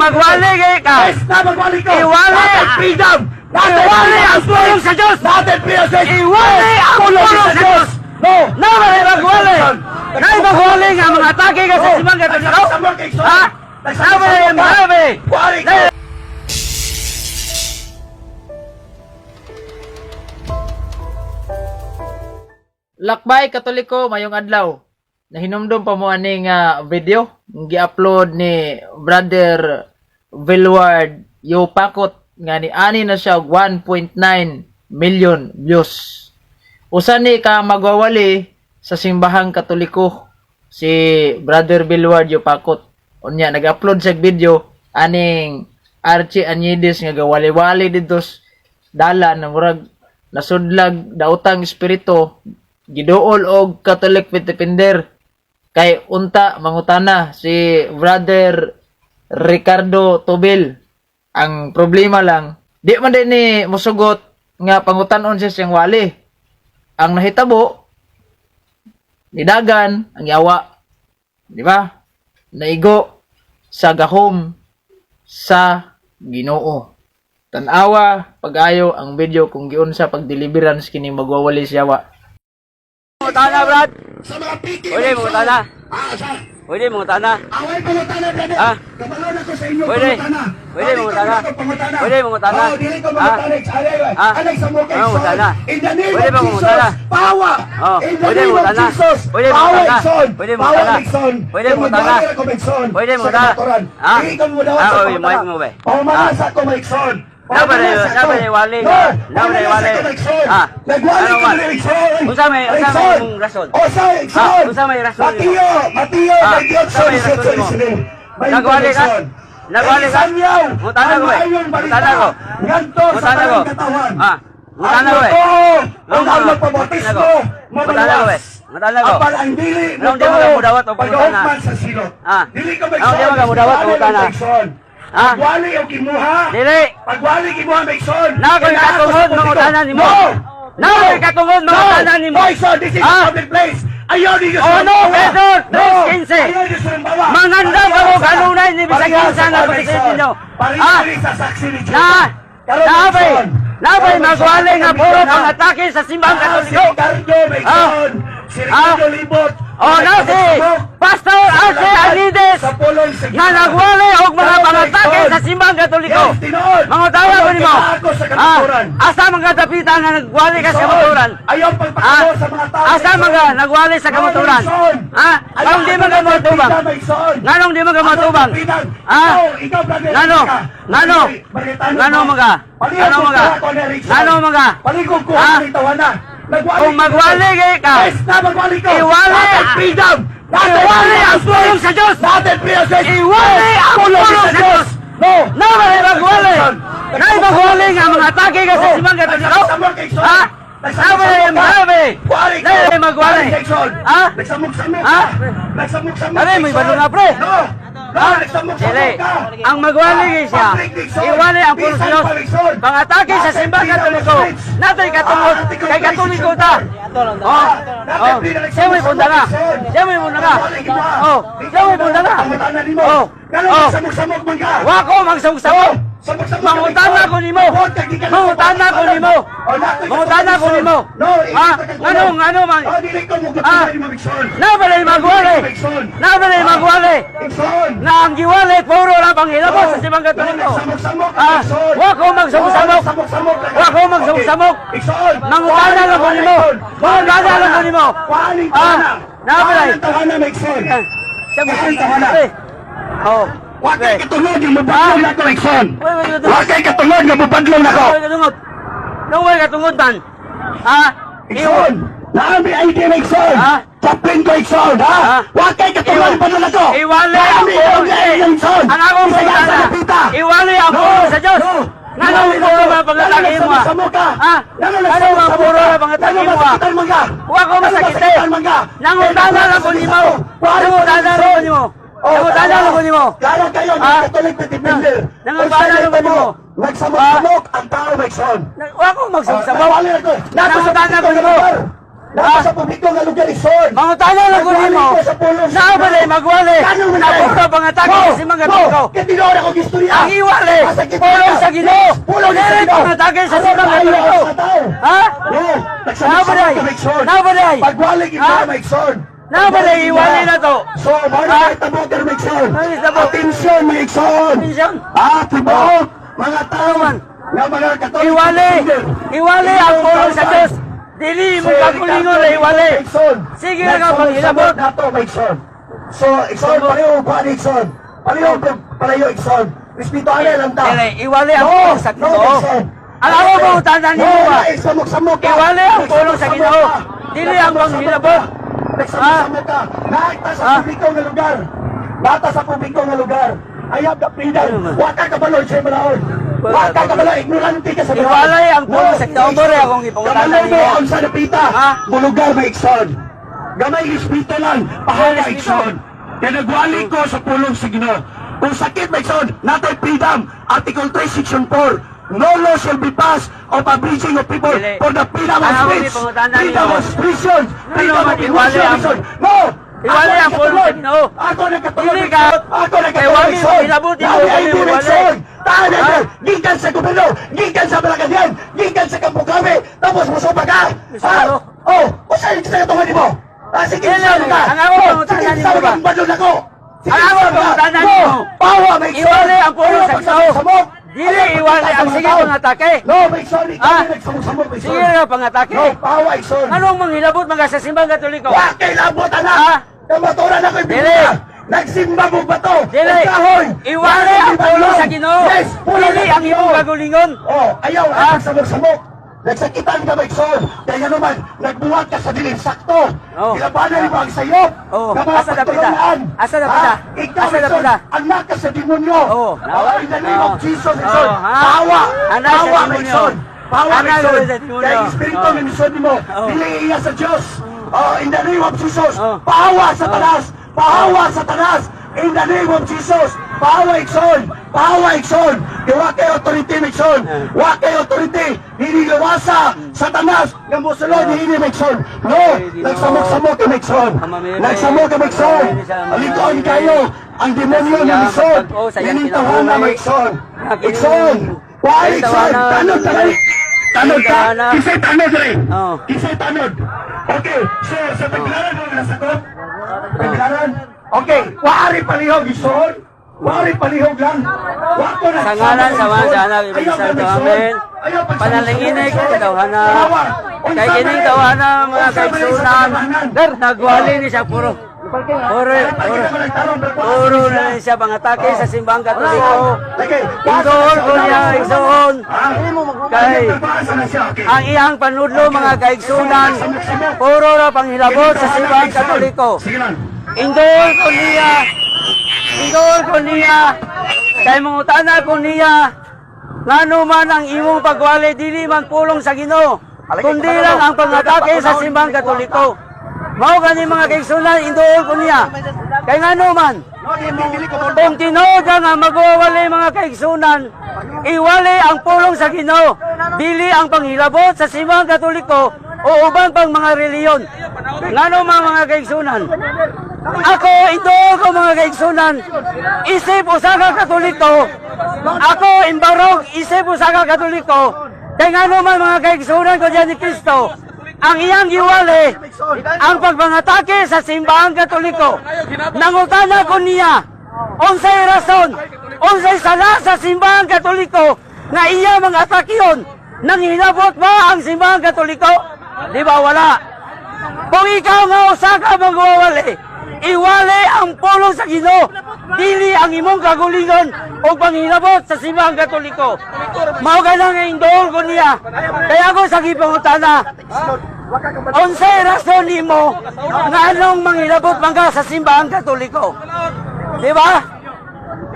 magwali gay ka. Yes, na magwali ko. Iwali. Natin freedom. Natin Iwali ang pulong sa Diyos. Natin freedom. Iwali ang pulong sa Diyos. No. Nabalay magwali. Nay magwali nga mga atake ka sa simbang Katoliko. Ha? Nabalay magwali. Wali ko. Lakbay Katoliko, mayong adlaw. Nahinumdum pa mo aning video gi-upload ni Brother Vilward Yopakot nga ni ani na siya og 1.9 million views. Usa ni ka magwawali sa simbahang Katoliko si Brother Vilward Yopakot. Unya nag-upload siya og video aning Archie Añides nga gawali-wali didto sa dalan na murag nasudlag daotang espiritu, giduol og Catholic Faith Defender kay unta mangutana si Brother Ricardo Tobel. Ang problema lang, di man din ni musugot nga pangutan-on siya siyang wali. Ang nahitabo, nidagan ang yawa, di ba? Naigo sa gahom sa Ginoo. Tan-awa pag-ayo ang video kung giunsa pag-deliverance kini magwawali siya wa. Mangutana, Brad. Sa mga piki. Pwede, mangutana. Ah, sa Pwede mangutana. Away pangutana, brother. Ah? Kabalo na ko sa inyo Pwede. pangutana. Pwede, Dili ko mangutana. ako pangutana. Pwede, mangutana. Oh, dili ko Ah? mangutana. Alay, Ah? alay sa mo kay Ah, mangutana. In the name Pwede of ba Jesus, mangutana? power. Oh, In the pwede name of mangutana. Jesus, Pwede power, mangutana. Exxon. Pwede Power, mangutana. Exxon. Pwede Kung mangutana. magwali ako, Exxon. Pwede Sa mangutana. kamaturan. Ah? Dili ko mudawat Ah, sa oy, pangutana. mic mo ba? Pamana Ah. sa ako, Exxon. Nabali, Pamana sa ako. nabali, wali. No, Nabali, pamana sa wali. ako, Exxon. Ah. Nagwali Ano ko man? ni Exxon. Unsa may Exxon. imong rason? Osa, Exxon. Ah, unsa may rason nimo? Mateo, Mateo, Ah, 28, unsa may rason nimo? 18. Nagwali ka? Nagwali ka? Sanyaw, Mutana ko, ang eh. maayon balita, Mutana ko. ngadto sa Mutana ko. tanang katawan. Ah, mutana Ang ko, eh. totoo, Ano, ang ano? magpabautismo, Mutana ko, eh. mabawas. Mutana ko. Apan ang dili Anong di mo magamudawat og pangutana? pagkaugman sa silot. Ah. Dili ka Anong di magamudawat og pangutana? Ah. Pagwali og kimuha. Dili. Pagwali kimuha, Mason. Na ko'y katungod mangutana nimo. No! Na ko'y katungod mangutana nimo. No, Mason, this is Ah. a public place. Ayaw ninyo Oh, no, Pedro, 3:15. Ayaw ninyo sa Mangandam ka mo kanunay ni bisag kinsa na pagkasin ninyo. Pareha Ah. sa saksi ni Na, Judas. Karon, nabay, Mason. nabay Karon, Mason, magwali nga puro na. pangatake sa simbang Ah, si Katoliko. Ricardo, Mason. Si Ricardo Libot. Oh, na si Pastor Arce Anides Sa pulong sa nga nagwali og mga Karon, pangatake Mason. sa simbang Katoliko. Yes, tinuod. Mangutana ko nimo. Ako sa kamatuoran. Ah, asa mga dapitan nga nagwali ka sa kamatuoran? Ayaw pagpakalo Ah, sa mga tao. asa mga nagwali sa kamatuoran? Ha? Nganong di man ka matubang? Nganong di man ka matubang? Ha? Ikaw, brother. Ngano? Ngano? Ngano mga? Ngano mga? Ngano mga? Paligog ko Ha? ang tawana. Nagwali Kung magwali kay ka, Yes, na magwali ko. Iwali. Natin freedom. Natin Iwali ang pulong sa Diyos. Natin freedom. Iwali ang pulong sa Diyos. No. Nabay magwali. Nay magwali nga mga atake ka sa simbang Katoliko. Ha? Nabay magwali. Nay magwali. Ha? Nagsamok-samok Ha? ka. Nagsamok-samok. Kami, may balon nga, pre. No. No, nagsamok-samok Dili. ka. Ang magwali kay siya. Patrick Dixon. Iwali ang pulong sa Bisan Diyos. pa, Dixon. Pangatake sa Natin simbang freedom of Katoliko. speech. Natay katungod Ah, Article kay Katoliko ta. Oh. Oh. Siya may punta nga. Siya may punta nga. Oh. Siya may punta nga. Oh. Oh. Samok-samok man ka. Wa ko magsamok-samok. Samok-samok ka, Mangutana Dixon. ko nimo. Huwag ka, di ka Mangutana ko nimo. Oh, natoy ka Mangutana ko Dixon. nimo. No, Ha? Ngano ngano man? Oh, dili ko mo Ah. nimo, Dixon. Nabalay magwali. Dixon. Nabalay magwali. Dixon. Na ang giwali puro ra panghilabot sa simbang Katoliko. Nagsamok-samok ka, Ah, Dixon. wa ko magsamok-samok. Oh, nagsamok-samok ka. Wa ko magsamok-samok. Okay. Dixon. Mangutana lang ko nimo. Mangutana lang ko nimo. Kuhaning Ah, tawana. nabalay. Kuhaning tawana, Dixon. Siya mo. Kuhaning tawana. Oh. Wa kay katungod nga mubadlong na ko, Dixon. Wait, wait, wait. Wa kay katungod nga mubadlong na ko. Nung katungod. Nung way katungod man. Ha? Dixon. Naami ID, Dixon. Ah? Chaplain ko, Dixon, ha? Ah? Wa kay katungod mubadlong na ko. Iwali ang Naami pulong. ID, Dixon. Ang akong Bisaya sa pangutana. Lupita. Iwali ang No, pulong sa Diyos. no. Nganong puro mga pangatake mo? ah? Nagsamok ka. Ha? Nganong mga puro mga pangatake mo? ah? Nganong man ka? Wa ko masakit eh. Nganong man ka? Nangutana lang ko nimo. Nangutana lang ko nimo. Nangutana lang ko nimo. Klaro kayo, Ah? mga Catholic defender. Nangutana lang ko nimo. Nagsamok-samok ang tao, Maxon. Wa ko magsamok-samok. Nagwali ako. Nangutana ko nimo. Naa sa publiko nga lugar, igsoon. Mangutana lang ko nimo. Nagwali ko sa pulong sa Naa ba Ginoo. day magwali? Tanong mo na Ang puro pangatake sa simbang Katoliko. Kaya tinuod ako gistorya. Ang iwali, Asa kita pulong ka? sa Ginoo. Yes, pulong sa Dili Ginoo. pangatake sa Ano simbang tayo Katoliko. ang tao? Ha? Oo, Naa ba day? nagsamok-samok ka, Maigsoon. Naa ba day? Pagwali kita, Ha? Maigsoon. Naa ba day iwali na to? So, mao Ha? na tabo ka, Maigsoon. Ano tabo? Atensyon, Maigsoon. Atensyon. Ah, tibuok, mga tao man? nga mga Katoliko. Iwali! Iwali ang pulong sa Diyos! Dili mo kagulingon na iwali! Sige na nga, panghilabot. Nato, Maigsoon. So, Igsoon, pareho pa, Igsoon. Pareho, pareho, Igsoon. Respeto lang ta. Dili, iwali ang No, pulong sa no, Ginoo. Maigsoon. Ang ako pangutana No, nimo ba? Nagsamok-samok ka. Iwali ang pulong sa Nagsamok-samok Ginoo. ka. Dili ang Nagsamok-samok panghilabot. ka. Nagsamok-samok ka. Naita sa Ah. publiko nga lugar. Nata sa publiko nga lugar. I have the freedom. Ano man? Wa ka kabalo sa balaod. Wa ka kabalo, ignorante ka sa balaod. Iwalay ang pulong sa Ginoo. More akong ipangutana Kabalo mo nimo. ang sa napita. Ha? Bulugar ba igsoon? Gamay respeto lang. Pahala Respeto. igsoon. Kaya nagwali ko sa pulong sa Ginoo. Kung sakit ba igsoon, natay freedom. Article 3, Section 4. No law shall be passed of abridging of people Dili. for the freedom of Ang akong speech, ipangutana freedom nimo. of expression, freedom naman, of iwali emotion, igsoon. No! Iwali Ako ang pulong sa nagkatulog. Ginoo. Ako nagkatulog. Dili ka. Ako Kay nagkatulog. wali Igsoon. hilabot, imo Nawi kami ay iwali. igsoon. Tahan Ha? na gikan sa gobyerno, gikan sa Malacanang, gikan sa Kampukame, tapos musuba ka. Musuba Ha? ko. Oh, usa yung sa katungan nimo? Ah, sige, Dili, saan ka? ang ako Oh, pangutana sige, nimo saan ba? ka? Badol ako. Sige, Ang ako saan ka? pangutana No, nimo. Pawa, may Iwali ang pulong Ayaw sa Ginoo. pagsamok-samok. Dili Ayaw iwali ang pagsamok sige sa tao. pangatake. No, may sorry, Ah. kami nagsamok-samok, may Sige sorry. na pangatake. No, pawa, Igsoon. Anong manghilabot mga sa simbang Katoliko? Wa kay labot anak. Ah. Kamaturan ako Dili. ibigay. Nagsimba mo ba to? Dili. Ang kahoy. Iwali ang pulong sa Ginoo. Yes, pulong Dili sa ang imong Ginoo. kagulingon. Oh, ayaw, Ah. ah. Samok-samok. Nagsakitan ka ba, Igsoon? Kaya naman, nagbuhat ka sa dilim sakto. Oh. Nilabanan mo ang sayop. Oh. Nga mga Asa dapita? pagtulungan. Asa dapita? Ah, ikaw, Asa Igsoon, dapita? anak ka sa demonyo. Oh. Oh, in the name of Jesus, Igsoon. Oh, ha? Pawa. Anak sa Pawa, demonyo. Igsoon. Pawa, Anak Igsoon. sa demonyo. Kaya ang espiritu Oh. ng misyon mo, Oh. dili iya sa Diyos. Oh, in the name of Jesus. Oh. Pawa, Satanas. Pawa, Satanas. In the name of Jesus. Pawa, Igsoon. Pawa, Igsoon. Kaya wa kay authority, Igsoon. Wa kay authority. Hinilawasa, Satanas. Nga musulod, hini, Igsoon. No, nagsamok-samok kay Igsoon. Nagsamok kay Igsoon. Alitoon kayo. Ang demonyo ng Igsoon. Ninintahana, Igsoon. Igsoon. Why, Igsoon? Tanod, tanod. Tanod ka. Kisay tanod rin. Oh. Kisay tanod. Okay, so sa taglaran mo nasakop? Taglaran? Okay, waari palihog ison. Waari palihog lang. Wa ko na. Sa ngalan sa Ama, sa Anak, Ibig Ayaw Santo. ka, Igsoon. Amen. Ayaw pagsamok-samok, Panalanginig Igsoon. katawhana. Tawa. Kay Unsa kining man eh? tawhana mga Unsa man eh sa kaigsunan. tawhanan? Nagwali ni siya puro. Puro, puro. Puro na ni siya pangatake sa simbang Katoliko. Okay, Igsoon ko niya, igsoon. Kay Paasa na siya, okay. ang iyang panudlo mga kaigsunan, puro ra panghilabot sa simbang Katoliko. Sige lang. Indool ko niya. Indool ko niya. Kay mangutana ko niya. Ngano man ang imong pagwali dili man pulong sa Ginoo, kundi lang ang pangatake sa simbang Katoliko. Mao gani mga kaigsunan, indool ko niya. Kay ngano man, kung tinuod nga magwawali mga kaigsunan, iwali ang pulong sa Ginoo, dili ang panghilabot sa simbang Katoliko o uban pang mga reliyon. Ngano man mga kaigsunan? Ako, ito ko mga kaigsunan, isip usa ka Katoliko. Ako, imbarog, isip usa ka Katoliko. Kay ngano man mga kaigsunan ko diyan ni Kristo, ang iyang giwali, ang pagpangatake sa simbahang Katoliko. Nangutana ko niya, unsay rason, unsay sala sa simbahang Katoliko nga iya mga atakiyon, nanghilabot ba ang simbahang Katoliko? Di ba wala? Kung ikaw nga usa ka magwawali, iwali ang pulong sa Ginoo, dili ang imong kagulingon o panghilabot sa simbahang Katoliko. Mao ka nga indool ko niya. Kaya ako sa gipangutana, unsay rason nimo nga anong manghilabot man ka sa simbahang Katoliko? Di ba?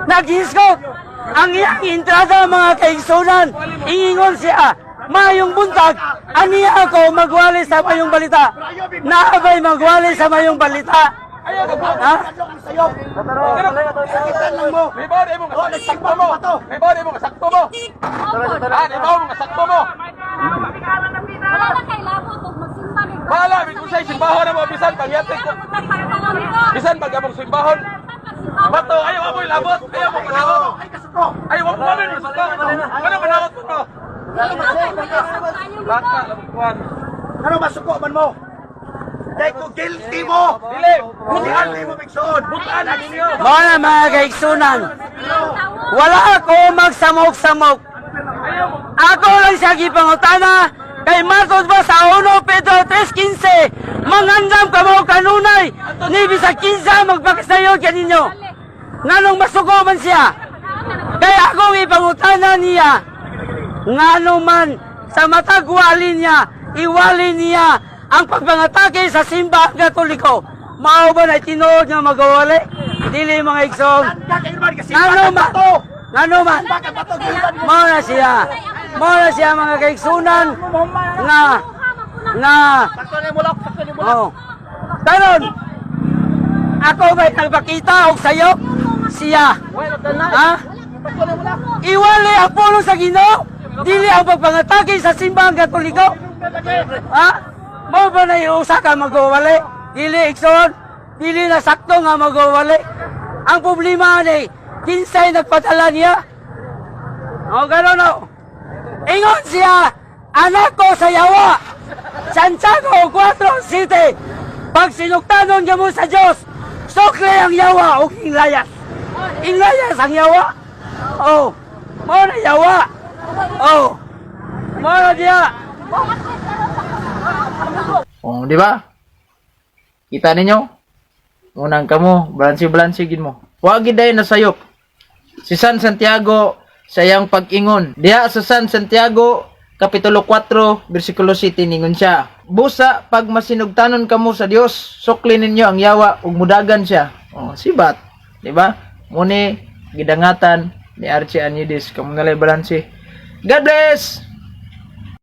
Naghisgot ang iyang entrada mga kaigsunan. Ingingon siya, mayong buntag, aniya ako magwali sa mayong balita. Naabay magwali sa mayong balita. Ha? Sakitan lang mo. May bawal mo nga sakto mo. May bawal mo nga sakto mo. Ah, may bawal mo nga sakto mo. Wala na kay labot og magsimba ni Bahala, bisay simbahon na mo bisan pangyatik ko. Bisan pag among simbahon. Bato, ayaw amoy labot, ayaw mo panahon. Ay kasuko. Ayaw mo pamin mo suko. Ano panahon ko to? Laka, labukuan. Ano masuko man mo? Kay ko guilty mo. Dili, Butaan mo Migson. butaan na ninyo. Mao na mga kaigsunan. Wala ako magsamok-samok. Ako lang siya gipangutana kay matod ba sa 1 Pedro 3:15, mangandam kamo kanunay ni bisag kinsa magpakasayon kaninyo. Nganong masuko man siya? Kay akong ipangutana niya, ngano man sa matag wali niya, iwali niya ang pagpangatake sa Simbahang Katoliko. Mao ba na tinuod nga magawali? Dili, mga igsoon. Ngano man? Ngano man? Mao na siya. Mao na siya, mga kaigsunan, nga nga Oh. Karon ako ba'y nagpakita og sayop? Siya. Ha? Iwali ang pulong sa Ginoo, dili ang pagpangatake sa Simbahang Katoliko. Ha? Mao ba na usa ka magwawali? Dili, igsoon, dili na sakto nga magwawali. Ang problema ni kinsay nagpadala niya? O gano'n no? Ingon siya, "Anak ko sa yawa." Santiago 4:7. Pag sinugtanon mo sa Diyos, sukli ang yawa o inglayas. Inglayas ang yawa. Oh, mao na yawa. Oh, mao na diya. Oh, di ba? Kita ninyo? Unang kamo, balansi-balansi gid mo. Wa gid day nasayop. Si San Santiago sa iyang pag-ingon. Diha sa San Santiago, Kapitulo 4, versikulo 7, ningon siya: "Busa pag masinugtanon kamo sa Dios, sukli ninyo ang yawa ug mudagan siya." Oh, sibat, di ba? Muni gidangatan ni Archie Anidis kamo nalay balansi. God bless.